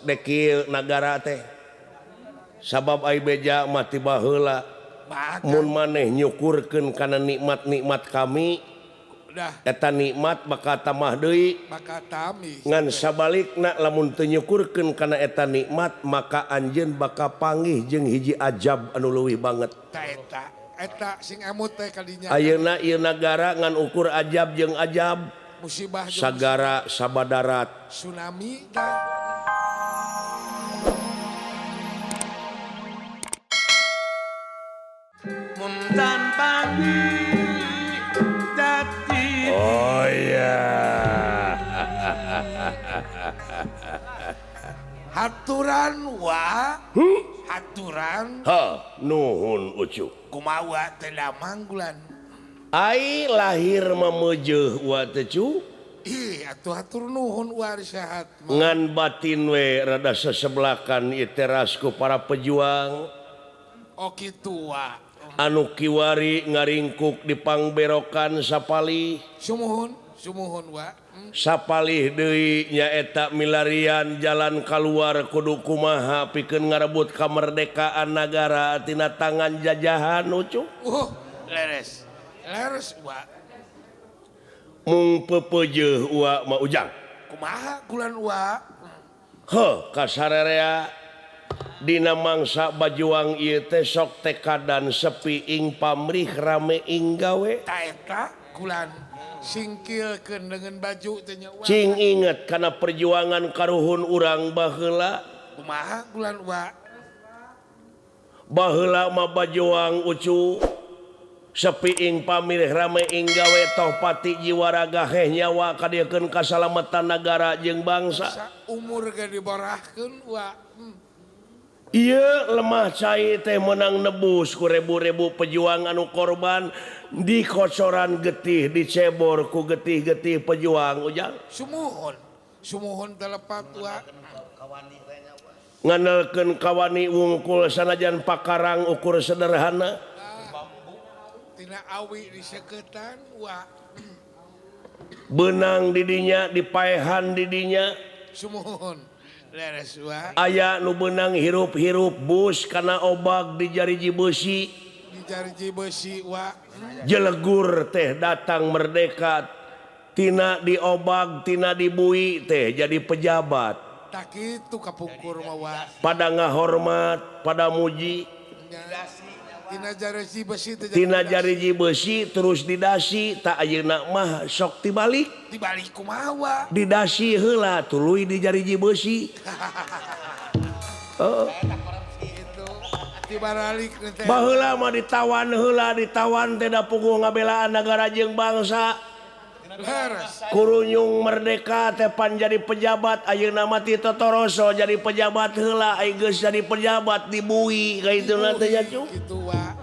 Dekil nagara teh sabab ai beja mah ti baheula mun maneh nyukurkeun kana nikmat-nikmat kami eta nikmat bakal tambah deui bakal tami ngan sabalikna lamun teu nyukurkeun kana eta nikmat maka anjeun bakal panggih jeung hiji ajab anu leuwih banget ta eta eta sing emut teh kadinya ayeuna ieu nagara ngan ukur ajab jeung ajab musibah sagara sabadarat tsunami tah. Oh iya. Haturan wa, haturan. Ha, nuhun ucu. Kumaha teh manggulan. Ai lahir mameujeuh wa teh cu. Ih, atuh hatur nuhun wa sehat. Ngan batin we rada sesebelakan ieu terasku para pejuang. Oh kitu wa. Anu kiwari ngaringkuk di pangberokan sapalih. Sumuhun, sumuhun wa. Sapalih deui nyaeta milarian jalan kaluar kudu kumaha pikeun ngarebut kamerdekaan nagara tina tangan jajahan ucu. Leres. Leres wa. Mung pepeujeuh wa ma ujang. Kumaha kulan wa? Heuh, kasarerea dina mangsa bajuang ieu teh sok tekadan sepi ing pamrih rame ing gawe. Ta eta kulan singkilkeun dengan baju teh nya. Cing inget kana perjuangan karuhun urang baheula. Kumaha kulan wa? Baheula mah bajuang ucu sepi ing pamrih rame ing gawe toh pati jiwa raga heh nyawa kadieukeun kasalamatan nagara jeung bangsa. Umur ge diborahkeun wa. Ieu lemah cai teh menang nebus ku rebu-rebu pejuang anu korban di kocoran getih dicebor ku getih-getih pejuang ujang. Sumuhun, sumuhun telepat wa. Ngandelkeun kawani wungkul sanajan pakarang ukur sederhana. Tina awi diseketan wa. Benang didinya dipaehan didinya. Sumuhun. Aya nu benang hirup-hirup bus kana obag di jariji besi. Di jariji besi wa. Jelegur teh datang merdeka tina diobag tina dibui teh jadi pejabat. Tak kitu kapungkur mah wa. Pada ngahormat, pada muji. Tina jariji besi teh. Tina jariji besi terus didasi tak ayeuna mah sok tibalik. Dibalik kumaha wa? Didasi heula tuluy di jariji besi. Heeh. Baheula mah ditawan heula ditawan teh da puguh ngabelaan nagara jeung bangsa. Kurunyung merdeka teh pan jadi pejabat ayeuna mah ti totoroso jadi pejabat heula ai geus jadi pejabat dibui ka itu na teh nya cu. Kitu wa.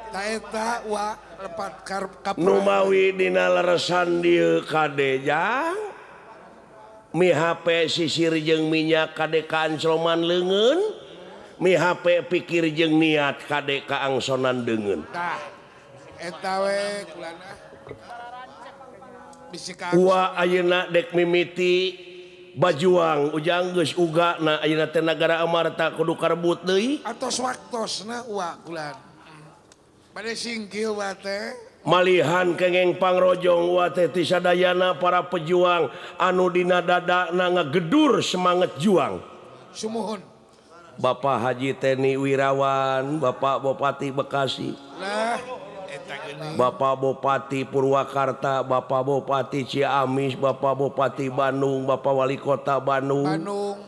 Ta eta wa lepat karep Numawi dina leresan dieu kade jang mi HP sisir jeung minyak kade kaancoman leungeun mi HP pikir jeung niat kade kaangsonan deungeun. Tah eta we kulana bisi ka wa ayeuna dek mimiti bajuang ujang geus ugana ayeuna teh nagara Amarta kudu karebut deui atos waktosna wa kulan bade singkil wa teh malihan kengeng pangrojong wa teh ti sadayana para pejuang anu dina dadana ngagedur semangat juang. Sumuhun. Bapak Haji Teni Wirawan, Bapak Bupati Bekasi, lah eta geuning. Bapak Bupati Purwakarta, Bapak Bupati Ciamis, Bapak Bupati Bandung, Bapak Wali Kota Bandung, Bandung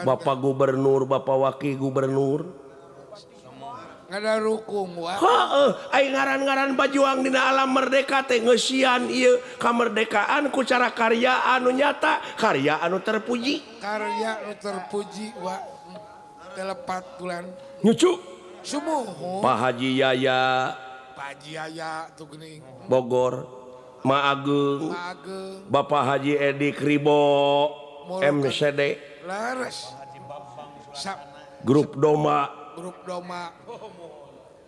Bapak Gubernur, Bapak Wakil Gubernur. Ngadarukung wa. Heeh, ai ngaran-ngaran bajuang dina alam merdeka teh ngeusian ieu kamerdekaan ku cara karya anu nyata, karya anu terpuji. Karya anu terpuji wa. Telepat bulan. Nyucu. Sumuhun. Pak Haji Yaya. Pak Haji Yaya tuh geuning. Bogor. Ma Ageng. Ma Ageng. Bapak Haji Edi Kribo MCD. Leres. Grup Doma. Grup Doma.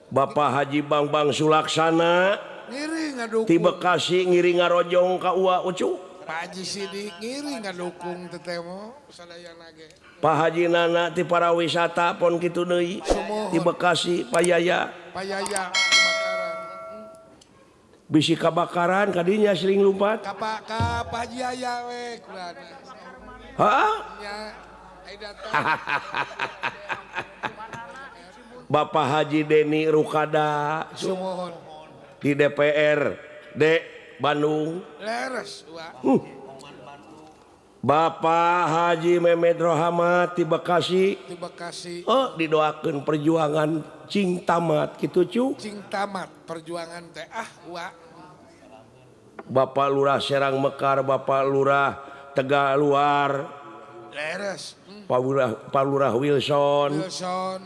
Bapak Haji Bangbang Sulaksana. Ngiring ngadukung. Ti Bekasi ngiring ngarojong ka Ua Ucu. Pak Haji Sidik ngiring ngadukung tetemo sadayana ge. Pak Haji Nana ti para wisata pon kitu deui di Bekasi Pak Yaya. Pak Yaya kebakaran. Bisi kabakaran kadinya sering lumpat. Ka Pak Haji Yaya we kulana. Heeh? Nya ai datang. Bapak Haji Deni Rukada sumuhun di DPR D Bandung. Leres, Wak. Bapak Haji Mehmet Rohamat di Bekasi. Di Bekasi. Oh, didoakeun perjuangan cing tamat kitu cu. Cing tamat perjuangan teh ah, Wak. Bapak Lurah Serang Mekar, Bapak Lurah Tegal Luar. Leres. Pak Lurah Wilson.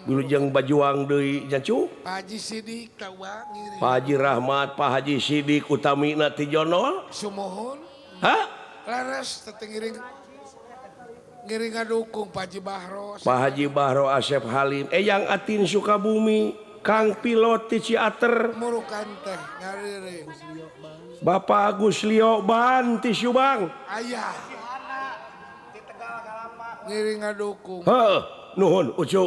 Wilujeng Bajuang deui nya cu. Pak Haji Sidik tawa ngiring. Pak Haji Rahmat, Pak Haji Sidik utamina ti Jonol. Sumuhun. Hah? Leres teh ngiring ngiring ngadukung Pak Haji Bahro. Pak Haji Bahro Asep Halim, Eyang Atin Sukabumi, Kang Pilot ti Ciater. Murukan teh ngariring. Bapak Agus Lio Ban ti Subang. Ayah. Ngiring ngadukung. Heeh, nuhun Ucu.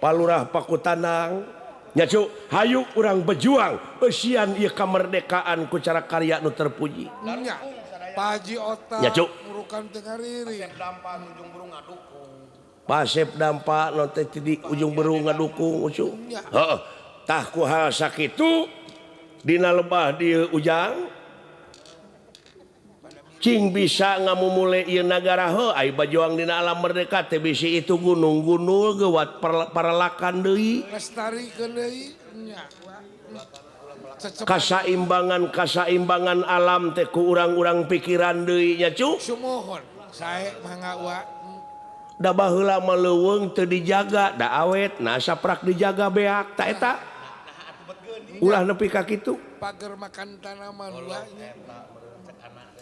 Pak Lurah Pakutanang. Nya cu, hayu urang berjuang eusian ieu kamerdekaan ku cara karya nu terpuji. Nya. Pak Haji Ota. Nya cu. Murukan teh ngariring. Pasep Dampa nu teh di ujung berung ngadukung Ucu. Heeh. Tah ku hal sakitu dina lebah dieu Ujang. Cing bisa ngamumule ieu nagara heuh ai bajuang dina alam merdeka teh bisi itu gunung-gunul geuwat paralakan deui lestarikeun deui nya. Kasaimbangan alam teh ku urang-urang pikiran deui nya cu. Sumuhun sae mangga wa. Da baheula mah leuweung teu dijaga da awet nah saprak dijaga beak ta eta. Ulah nepi ka kitu. Pager makan tanaman wa nya.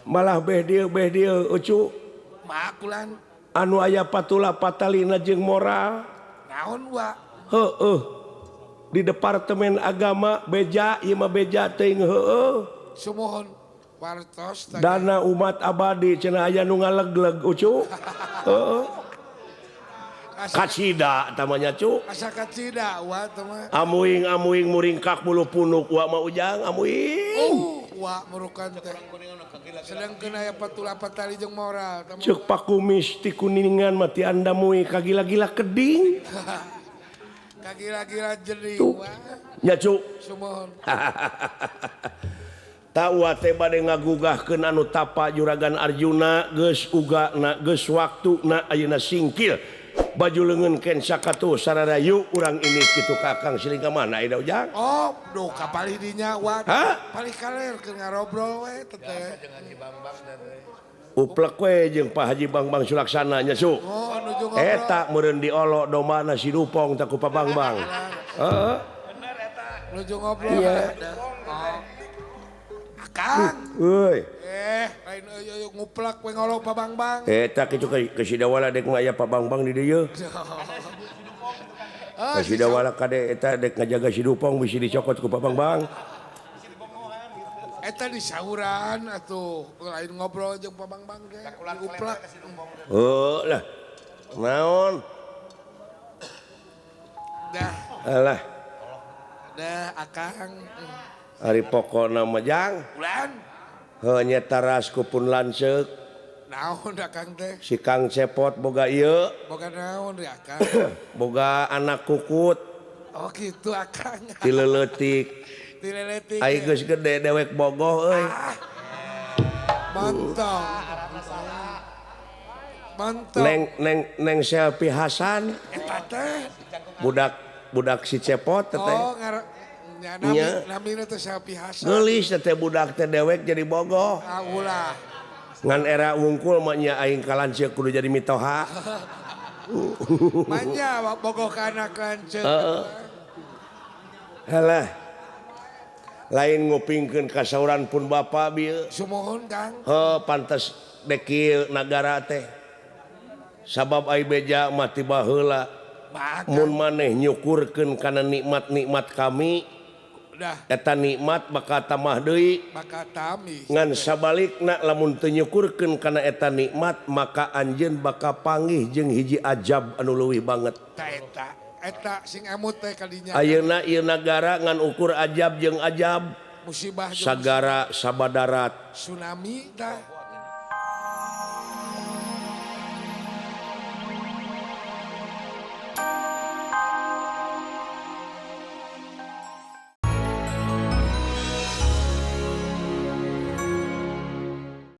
Malah beh dieu Ucu. Makulan anu aya patula patalina jeung moral. Naon wa? Heueuh. Di departemen agama beja ieu mah beja teuing heueuh. Sumuhun wartos dana umat abadi cenah aya nu ngalegleg Ucu. Heueuh. Kacida tamanya cu. Asa kacida wa teh mah. Amuing-amuing muringkak bulu punuk wa mah Ujang amuing. Wa murukan teh. Sedangkeun aya patula patali jeung moral. Ceuk pakumis ti kuningan mah ti andamui kagila-gila keding. Kagila-gila jering wa. Nya cu. Sumuhun. Tawa teh bade ngagugahkeun anu tapa Juragan Arjuna geus ugana geus waktuna ayeuna singkil. Baju leungeun ken sakatuh sararayu urang ini kitu ka Kang Siling ka mana ida Ujang? Oh, duh kapalih dinya wa. Palih kaler keur ngarobrol we teteh. Uplek we jeung Pak Haji Bangbang Sulaksana nya su. Oh, nuju ngobrol. Eta meureun diolok domana si Dupong teh ku Pak Bangbang. Heeh. Bener eta. Nuju ngobrol. Iya. Akang. Euy. Lain euy nguplek we ngolok Pak Bangbang. Eta kitu ke Sidawala dek mah aya Pak Bangbang di dieu. Ka Sidawala kade eta dek ngajaga si Dupong bisi dicokot ku Pak Bangbang. Eta di sauran atuh lain ngobrol jeung Pak Bangbang teh. Nguplek. Heuh lah. Naon? Dah. Alah. Dah Akang. Ari pokona mah Jang. Ulan. Heuh nya taras ku pun lanceuk. Naon Akang teh? Si Kang Cepot boga ieu. Boga naon deui Akang? Boga anak kukut. Oh kitu Akang. Ti leuletik. Ti leuletik. Ai geus gede dewek bogoh euy. Ah. Mantap. Mantap. Neng Selvi Hasan. Eta teh budak si Cepot teh. Oh namina teh Selvi Hasan. Geulis teh budak teh dewek jadi bogoh. Ah ulah. Ngan era wungkul mah nya aing ka lanceuk kudu jadi mitoha. Manya bogoh ka anak lanceuk. Heeh. Halah. Lain ngupingkeun kasauran pun bapa bieu. Sumuhun Kang. Heuh pantes dekil nagara teh. Sabab ai beja mah ti baheula. Mun maneh nyukurkeun kana nikmat-nikmat kami Eta nikmat bakal tambah deui. Bakal tami. Ngan sabalikna lamun teu nyukurkeun kana eta nikmat maka anjeun bakal panggih jeung hiji ajab anu leuwih banget. Ta eta eta sing emut teh kadinya. Ayeuna ieu nagara ngan ukur ajab jeung ajab. Musibah sagara sabadarat. Tsunami tah.